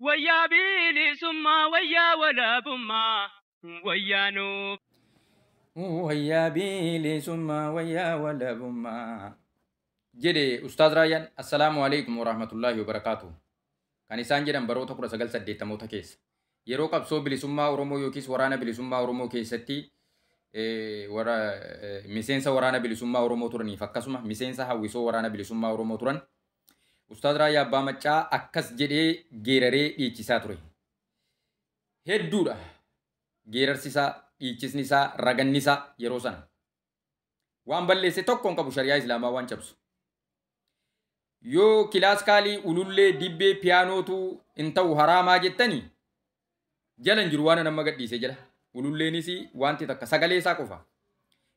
Wayyaa bilisummaa, wayyaa walaabummaa, wayyaa nuuf. Wayyaa bilisummaa, wayyaa walabummaa. Jedhe Ustaaz Raayyaan. Assalaamu alaikum warahmatullaahi wabarakaatu. Kan isaan jedhan baroota 1980moota keessa. Yeroo qabsoo bilisummaa Oromoo yookiis waraana bilisummaa Oromoo keessatti warra miseensa waraana bilisummaa Oromoo turaniif akkasuma miseensa hawwisoo waraana bilisummaa Oromoo turan Ustaaz Raayyaa Abbaa Maccaa akkas jedhee geeraree dhiichisaa ture. Hedduudha. Geerarsi isaa, dhiichisni isaa, raganni isaa yeroo sana. Waan balleesse tokko hin qabu shari'aa Islaamaa waan cabsu. Yoo kilaaskaalii, ulullee, dibbee, piyaanootu hin ta'u haraamaa jettanii jala hin jiru waan nama gadhiise jala. Ululleenis wanti takka sagalee isaa qofa.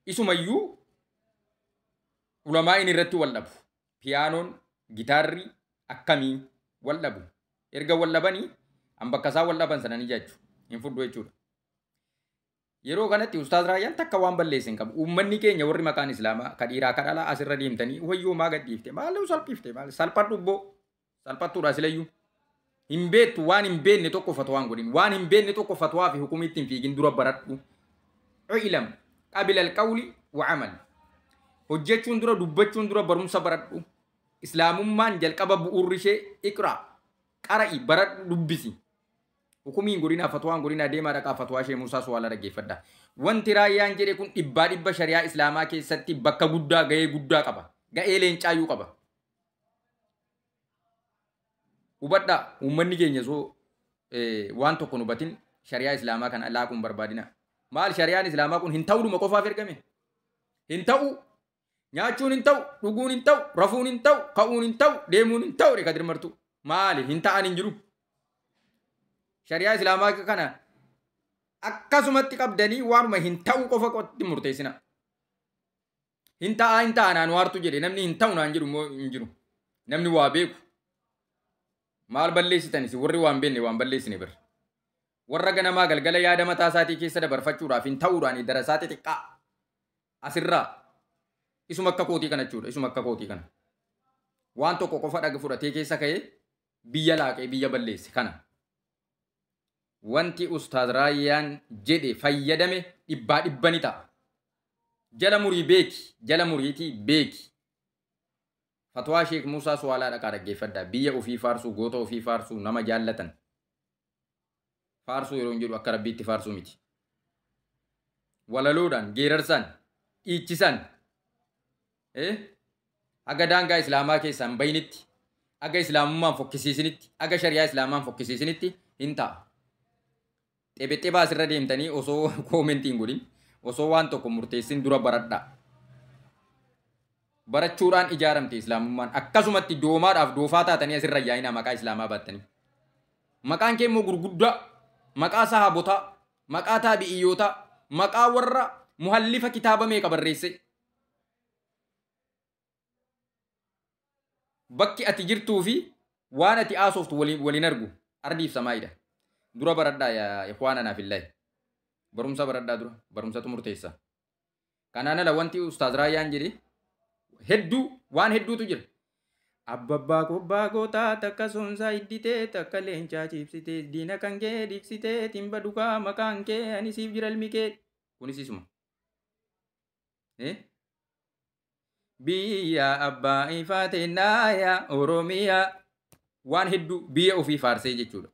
Isumayyuu ulamaa'in irratti wal dhabu. Piyaanoon, gitaarri akkamii wal dhabu. Erga wal dhabanii an bakka isaa wal dhaban sana ni jechu. Hin fudhu jechuudha. Yeroo kanatti Ustaaz Raayyaan takka waan balleesse hin qabu. Uummanni keenya warri maqaan Islaamaa ka dhiiraa ka dhalaa asirra deemtanii wayyoo maa gadhiifte, maal salphifte, maal salphadhu ibboo salphattuudha silayyuu. Hin beektu, waan hin beekne tokko fatwaa hin godhin, waan hin beekne tokko fatwaa fi hukumiitti hin fiigin, dura baradhu. Ilam qabila alqawli wa amal. Hojjechuun dura, dubbachuun dura barumsa baradhu. Islaamummaan jalqaba bu'uurri ishee iqraa, qara'i, baradhu, dubbisi. Hukumii hin godhinaa, fatwaa hin godhinaa, deemaa dhaqaa fatwaa ishee Musaa Suwaalaa dhaggeeffadha. Wanti Raayyaan jedhe kun dhibbaa dhibba shari'aa Islaamaa keessatti bakka guddaa, ga'ee guddaa qaba. Ga'ee leencaayyuu qaba. Hubadhaa, uummanni keenya osoo waan tokko hin hubatin shari'aa Islaamaa kana laaquun barbaadina. Maal shari'aan Islaamaa kun hin ta'uudhuma qofaaf ergame? Hin ta'u. Nyaachuun hin ta'u, dhuguun hin ta'u, rafuun hin ta'u, ka'uun hin ta'u, deemuun hin ta'u, Kadir Martuu. Maali hin ta'an hin jiru. Shari'aa Islaamaa kana akkasumatti qabdanii waanuma hin ta'u qofa qotti murteessina. Hin ta'aa, hin ta'a naan waartu jedhe, namni hin ta'u naan jedhu immoo hin jiru. Namni waa beeku. Maal balleessitan isin warri waan beekne waan balleessine bir. Warra ganamaa galgala yaada mataa isaatii keessa dabarfachuudhaaf hin ta'uudhaan darasaa xixiqqaa asirraa isuma akka kootii kana jechuudha. Isuma akka kootii kana. Waan tokko qofa dhaga fudhatee keessa ka'ee biyya laaqee biyya balleesse kana. Wanti Ustaaz Raayyaan jedhe fayyadame dhibbaa dhibba ni ta'a. Jala murii beeki, jala muriitii beeki. Fatwaa Sheek Musaa Suwaalaa dhaqaa dhaggeeffadhaa. Biyya ofii faarsuu, goota ofii faarsuu, nama jaallatan. Faarsuu yeroo hin jedhu akka rabbiitti faarsuu miti. Walaloodhaan, geerarsaan, dhiichisaan, haga daangaa Islaamaa keessaa hin bayinitti, haga Islaamummaan fokkisiisinitti, haga shari'aa Islaamaan fokkisiisinitti hin ta'a. Xebexebaa asirra deemtanii osoo koomentii hin godhin, osoo waan tokko murteessin dura baradhaa. Barachuudhaan ijaaramte Islaamummaan. Akkasumatti doomaadhaaf doofaa taatanii asirra yaa'inaa maqaa Islaamaa baattanii. Maqaan kee immoo gurguddaa, maqaa sahaabotaa, maqaa taabi'iyyootaa, maqaa warra muhallifa kitaaba meeqa barreesse. Bakki ati jirtuu fi waan ati haasoftu waliin argu ardiif samaayidha. Dura baradhaa yaa ikhwaana naaf illaahi. Barumsa baradhaa dura, barumsatu murteessa. Kanaan ala wanti Ustaaz Raayyaan jedhe hedduu, waan hedduutu jira. Abbabbaa kobbaa gootaa takka soonsaa idditee takka leencaa ciibsitee diina kan kee dhiiksitee timba dhugaa maqaan kee ani siif jira ilmi kee. Kunis isuma. Biyya abbaa ifaa teennaaya Oromiyaa waan hedduu biyya ofii faarsee jechuudha.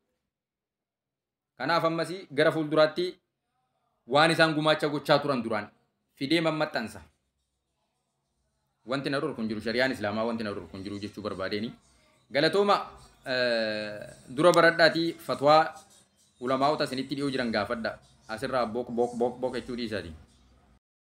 Kanaaf ammasii gara fuulduraatti waan isaan gumaacha gochaa turan duraan fidee mammaxxansa. Wanti na dhorku hin jiru, shari'aan Islaamaa wanti na dhorku hin jiru jechuu barbaadeeni. Galatooma, dura baradhaatii fatwaa ulamaa'ota isinitti dhiyoo jiran gaafadha. Asirraa bok bok bok bok jechuu dhiisaati.